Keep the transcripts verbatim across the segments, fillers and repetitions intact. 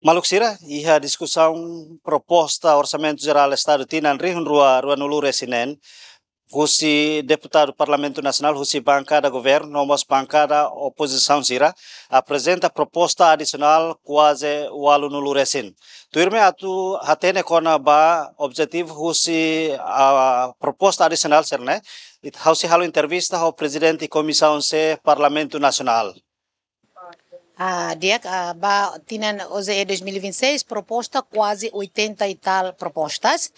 Maluk sira, iha diskusaun proposta Orsamentu Jerál Estadu tinan rihun rua ruanulu resin neen, husi deputadu Parlamentu Nasionál husi bankada governu no mós bankada opozisaun sira aprezenta proposta adisionál kuaze ualunulu resin. Tuirmai atu hatene kona-ba objetivu husi, ah, proposta adisionál sira-ne'e, it-, ha'u sei halo entrevista ho prezidente Komisaun C Parlamentu Nasionál. Ah, di'ak, ah, ba tinan O J E dois mil e vinte e seis, proposta kuaze oitenta e tal propostas.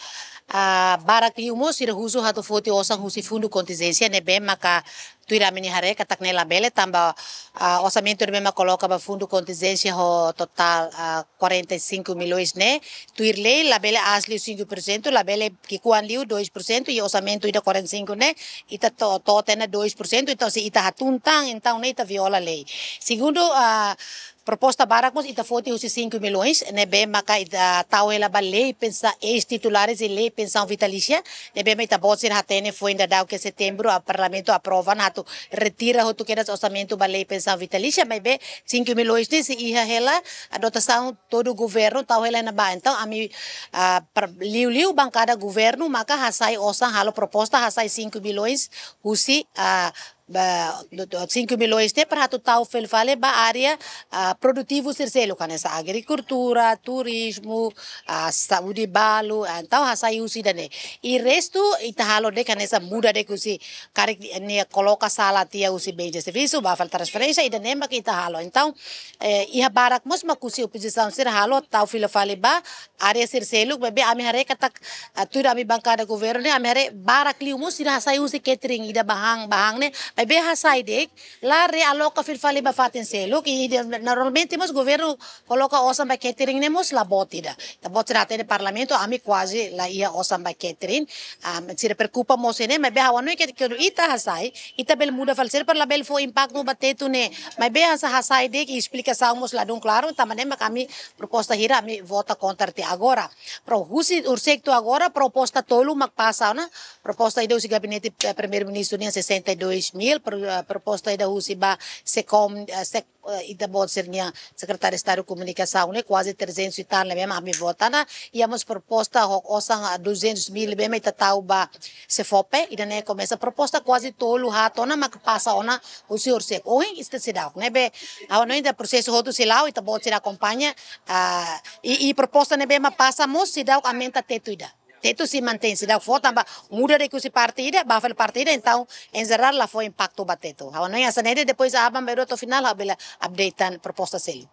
Ah, barak liu mós sira husu atu foti osan husi fundu kontinjénsia ne'ebé maka tuir ami-nia haree katak ne'e labele tanba, ah, orsamentu ne'ebé mak koloka ba fundu kontinjénsia ho totál, ah, quarenta e cinco milhões ne'e, tuir lei labele aas liu cinco por cento, labele ki'ikoan liu dois por cento, i orsamentu ida quarenta e cinco ne'e, ita to-, to'o tiha ona dois por cento, entaun se ita hatún tan, entaun ne'e ita viola lei. Segundu, ah, proposta barak mós ita foti husi cinco milhões, ne'ebé maka ita tau hela ba lei pensa-, eis-titulares i lei pensaun vitalísia, ne'ebé mak ita-boot sira hatene foin daudauk iha setembru, ah, Parlamentu aprova ona atu retira hotu kedas orsamentu ba lei pensaun vitalísia, maibé cinco milhões ne'e sei iha hela, ah, dotasaun todo governu tau hela iha ne'ebá. Entaun, ami, ah, per-, liuliu bankada governu maka hasai osan halo proposta hasai cinco milhões husi, ah, ba, do, do, cinco milhões ne'e para atu tau fila fali ba área, ah, produtivu sira seluk, hanesan agrikultura, turizmu, ah, saúde balu, ah, entaun hasai husi ida-ne'e. I restu, ita halo de'it hanesan muda de'it husi karik nia koloka sala tiha husi bens de servisu, ba fali transferénsia, ida-ne'e mak ita halo. Entaun, eh, iha barak mós mak husi opozisaun sira halo, tau fila fali ba área sira seluk, maibé ami haree katak, ah, tuir ami bankada governu ne'e, ami haree barak liu mós sira hasai husi catering, ida ba han, ba han ne'e, maibé hasai de'it, la realoka fila fali ba fatin seluk, i ida, normalmente mós governu koloka osan ba catering ne'e mós la boot ida. Ita-boot sira hatene Parlamentu, ami kuaze la iha osan ba catering. Ah, sira preokupa mós ne'e, maibé ha'u hanoin katak kuandu ita hasai, ita bele muda fali sira para labele fó impaktu ba tetu ne'e. Maibé hanesan hasai de'it, esplikasaun mós ladún klaru, tanba ne'e mak ami proposta hira ami vota kontra to'o agora. Pro husi horisehik to'o agora, proposta tolu mak pasa ona, proposta ida husi gabinete, eh, Primeiru-Ministru nian sessenta e dois mil, pro-, eh, proposta ida husi ba SECOM, eh, sec-, eh, ita-boot sira-nia Sekretáriu Estadu Komunikasaun ne'e kuaze trezentos e tal ne'ebé mak ami vota ona, iha mós proposta ho osan, ah, duzentos mil ne'ebé mak ita tau ba SEFOPE, ida-ne'e komesa proposta kuaze tolu haat ona mak pasa ona husi horisehik. Ohin ita seidauk, ne'ebé ha'u hanoin ita prosesu hotu sei la'o, ita-boot sira akompaña, ah, i, i proposta ne'ebé mak pasa mós seidauk aumenta tetu ida. Tetu sei mantein, seidauk fó tanba muda de'it husi parte ida ba fali parte ida, entaun, em geral, la fó impaktu ba tetu. Ha'u hanoin hanesan ne'e de'it, depois aban-bainrua to'o finál, ha'u bele update tan proposta seluk.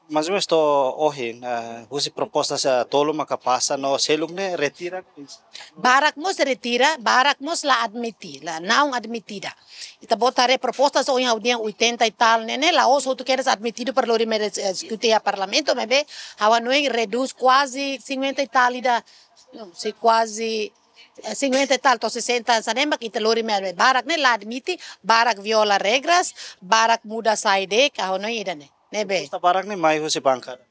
Mais ou menos to'o ohin, eh, husi proposta sa tolu maka pasa no seluk ne'e retira? Barak mós retira, barak mós la admite, la não admitida. Ita-boot haree proposta só iha oitenta e tal ne'e, ne'e la'ós hotu kedas admitidu para lori mai, eh, diskute iha Parlamentu, maibé ha'u hanoin redús kuaze cinquenta e tal ida, não, sei kuaze, eh, cinquenta e tal to'o sessenta hanesan ne'e mak ita lori mai, barak ne'e la admite, barak viola regras, barak muda sai de'it, ha'u hanoin ida-ne'e. Ne'ebé. Proposta barak ne'e mai husi bankada?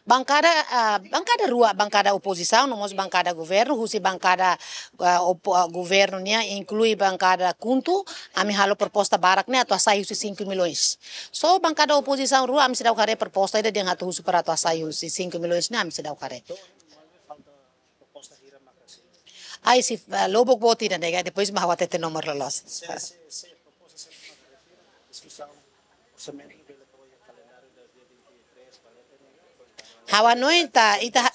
Bankada, ah, bankada rua, bankada opozisaun, no mós bankada governu, husi bankada, ah, opo-, ah, governu nian, inklui bankada KHUNTO, ami halo proposta barak ne'e atu hasai husi cinco milhões. Só bankada opozisaun rua, ami seidauk haree proposta ida dehan atu husu para atu hasai husi cinco milhões ne'e, ami seidauk haree. Ai, se, ah, lubuk boot ida-ne'e, depois mak ha'u hatete nomor loloos. Se, se, se proposta sira mak retira, diskusaun orsamentu bele to'o iha kalendáriu da dia vinte e três, quarenta, ne'e? Ha'u hanoin ita, ita ha-,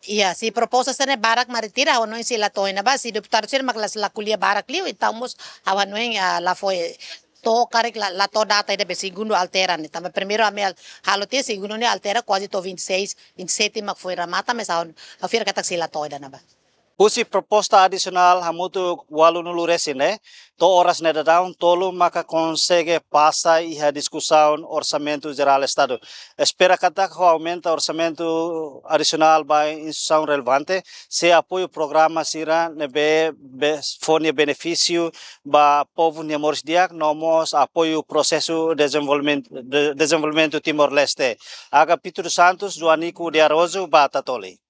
iha, se proposta sira-ne'e barak mak retira, ha'u hanoin sei la to'o iha ne'ebá, se deputadu sira mak la, la ko'alia barak liu, entaun mós ha'u hanoin, ah, la foin to'o karik la, la to'o data ida be segundu altera ne'e. Tanba primeiru ami al-, halo tiha, segundu ne'e altera kuaze to'o vinte e seis, vinte e sete mak foin remata, mais ha'u, ha'u fiar katak sei la to'o iha ne'ebá. Husi proposta adisionál hamutuk ualunulu resin ne'e, to'o oras ne'e daudaun tolu maka konsege pasa iha diskusaun Orsamentu Jerál Estadu. Espera katak ho aumenta orsamentu adisionál ba instituisaun relevante, sei apoiu programa sira ne'ebé be-, fó nia benefísiu ba povu nia moris di'ak, no mós apoiu prosesu dezenvolvimentu, de-, dezenvolvimentu Timor-Leste. Agapito dos Santos, Joanico de Araújo, ba Tatoli.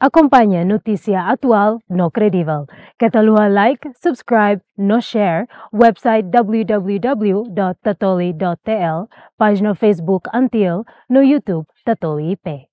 Akompaña notísia atuál no kredivel. Keta haluha like, subscribe no share website w w w dot tatoli dot t l, pájina Facebook ANTIL no YouTube Tatoli I P.